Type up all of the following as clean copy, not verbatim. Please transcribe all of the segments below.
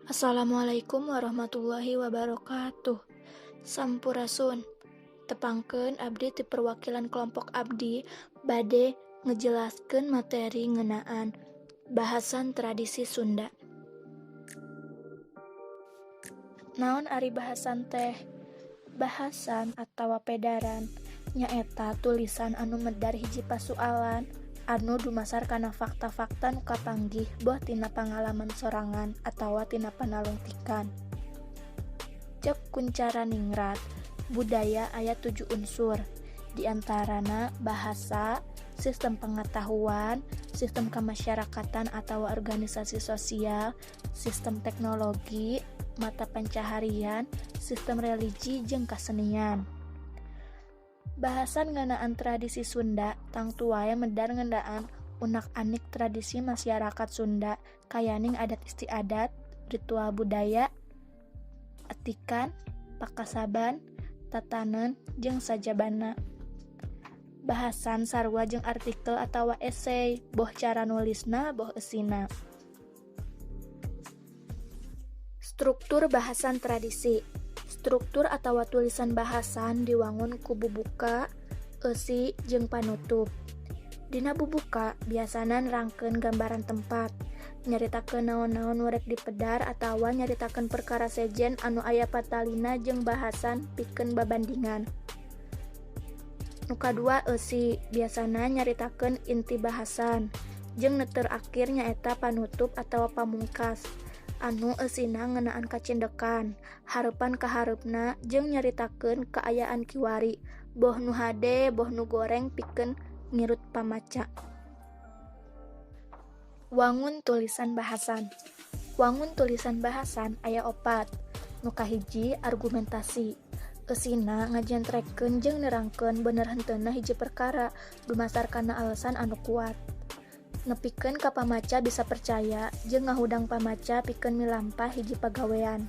Assalamualaikum warahmatullahi wabarakatuh. Sampurasun. Tepangkeun abdi ti perwakilan kelompok abdi bade ngejelaskeun materi ngeunaan bahasan tradisi Sunda. Naon ari bahasan teh? Bahasan atawa pedaran nyaeta tulisan anu medar hiji pasualan anu dumasar kana fakta-fakta nu kapanggih boh tina pangalaman sorangan atawa tina panalungtikan. Cek Koentjaraningrat, budaya aya 7 unsur, di antarana bahasa, sistem pengetahuan, sistem kamasyarakatan atawa organisasi sosial, sistem teknologi, mata pencaharian, sistem religi jeung kasenian. Bahasan ngeunaan tradisi Sunda tangtu wae medar ngeunaan unak-anik tradisi masyarakat Sunda kayaning adat istiadat, ritual budaya, atikan, pakasaban, tatanen, jeung sajabana. Bahasan sarua jeung artikel atawa esai, boh cara nulisna boh eusina. Struktur bahasan tradisi. Struktur atawa tulisan bahasan diwangun ku bubuka, eusi, jeung panutup. Dina bubuka biasana nerangkeun gambaran tempat, nyaritakeun naon-naon nu rek dipedar atawa nyaritakeun perkara sejen anu aya patalina jeung bahasan pikeun babandingan. Nu kadua eusi biasana nyaritakeun inti bahasan, jeung nu terakhir nyaeta panutup atawa pamungkas anu eusina ngeunaan kacindekan, hareupan ka hareupna jeung nyaritakeun kaayaan kiwari, boh nu hade boh nu goreng pikeun ngirut pamaca. Wangun tulisan bahasan. Wangun tulisan bahasan aya 4. Nu kahiji argumentasi. Eusina ngajentrekeun jeung nerangkeun bener henteuna hiji perkara dumasar kana alasan anu kuat. Nepikeun ka pamaca bisa percaya jeung ngahudang pamaca pikeun milampah hiji pagawean.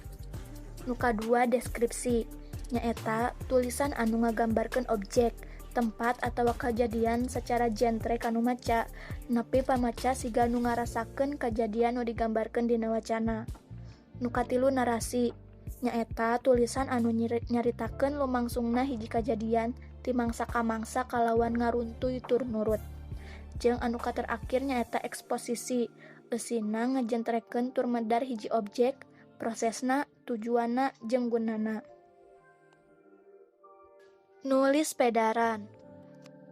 Nu kadua deskripsi, nyaeta tulisan anu ngagambarkeun objek, tempat atawa kajadian sacara jentre ka nu maca, nepi pamaca siga nu ngarasakeun kajadian nu digambarkeun dina wacana. Nu katilu narasi, nyaeta tulisan anu nyaritakeun lumangsungna hiji kajadian ti mangsa ka mangsa kalawan ngaruntuy tur nurut. Jeung anu katerakhir nyaeta eksposisi, eusina ngajentrekeun tur medar hiji objek, prosesna, tujuanna, jeung gunana. Nulis pedaran.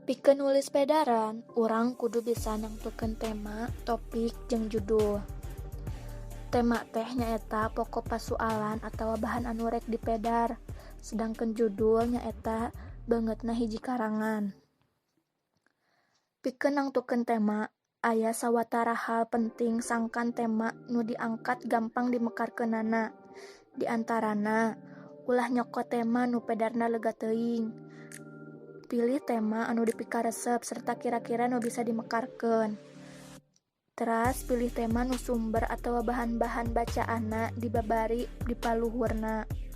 Pikeun nulis pedaran, urang kudu bisa nangtukeun tema, topik, jeung judul. Tema teh nyaeta pokok pasualan atawa bahan anu rek dipedar, sedangkeun judul nyaeta beungeutna hiji karangan. Pikeun nangtukeun tema, aya sawatara hal penting sangkan tema nu diangkat gampang dimekarkeunana. Di antarana, ulah nyokot tema nu pedarna lega teuing. Pilih tema anu dipikaresep serta kira-kira nu bisa dimekarkeun. Teras pilih tema nu sumber atawa bahan-bahan bacaanna dibabari di paluhurna.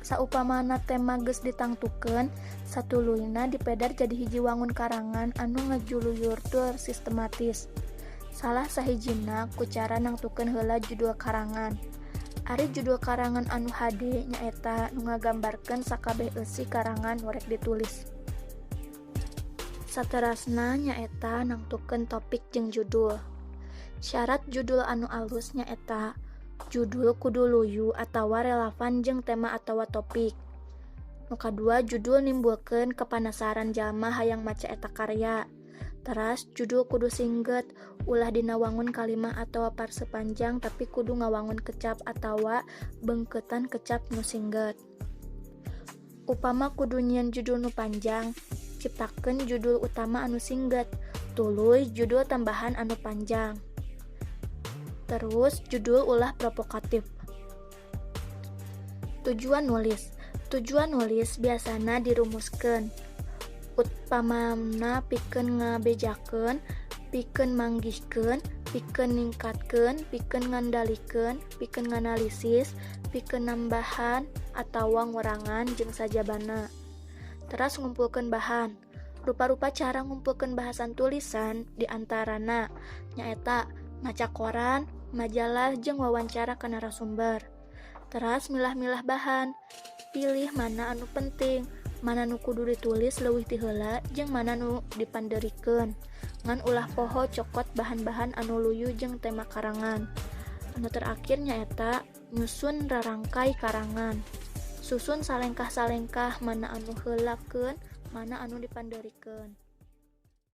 Saupamana tema geus ditangtukeun, satuluyna dipedar jadi hiji wangun karangan anu ngajuluyur tur sistematis. Salah sahijina ku cara nangtukeun heula judul karangan. Ari judul karangan anu hade nyaeta nu ngagambarkeun sakabeh eusi karangan nu rek ditulis. Saterasna nyaeta nangtukeun topik jeung judul. Syarat judul anu alus nyaeta judul kudu luyu atawa relevan jeung tema atawa topik. Nu kadua judul nimbulkeun kapanasaran jalma hayang maca eta karya. Teras judul kudu singget, ulah dina wangun kalimah atawa parse panjang tapi kudu ngawangun kecap atawa beungkeutan kecap nu singget. Upama kudu nyieun judul nu panjang, ciptakeun judul utama anu singget, tuluy judul tambahan anu panjang. Terus judul ulah provokatif. Tujuan nulis. Tujuan nulis biasana dirumuskeun. Upamana pikeun ngabejakeun, pikeun manggihkeun, pikeun ningkatkeun, pikeun ngandalikeun, pikeun nganalisis, pikeun nambahan atawa ngurangan jeung sajabana. Teras ngumpulkeun bahan. Rupa-rupa cara ngumpulkeun bahasan tulisan di antarana nyaeta maca koran, majalah jeung wawancara ka narasumber. Teras milah-milah bahan, pilih mana anu penting, mana nu kudu ditulis leuwih ti heula jeung mana nu dipandeurikeun. Ngan ulah poho cokot bahan-bahan anu luyu jeung tema karangan. Anu terakhir nyaeta nyusun rarangkay karangan. Susun salengkah-salengkah mana anu heulakeun, mana anu dipandeurikeun.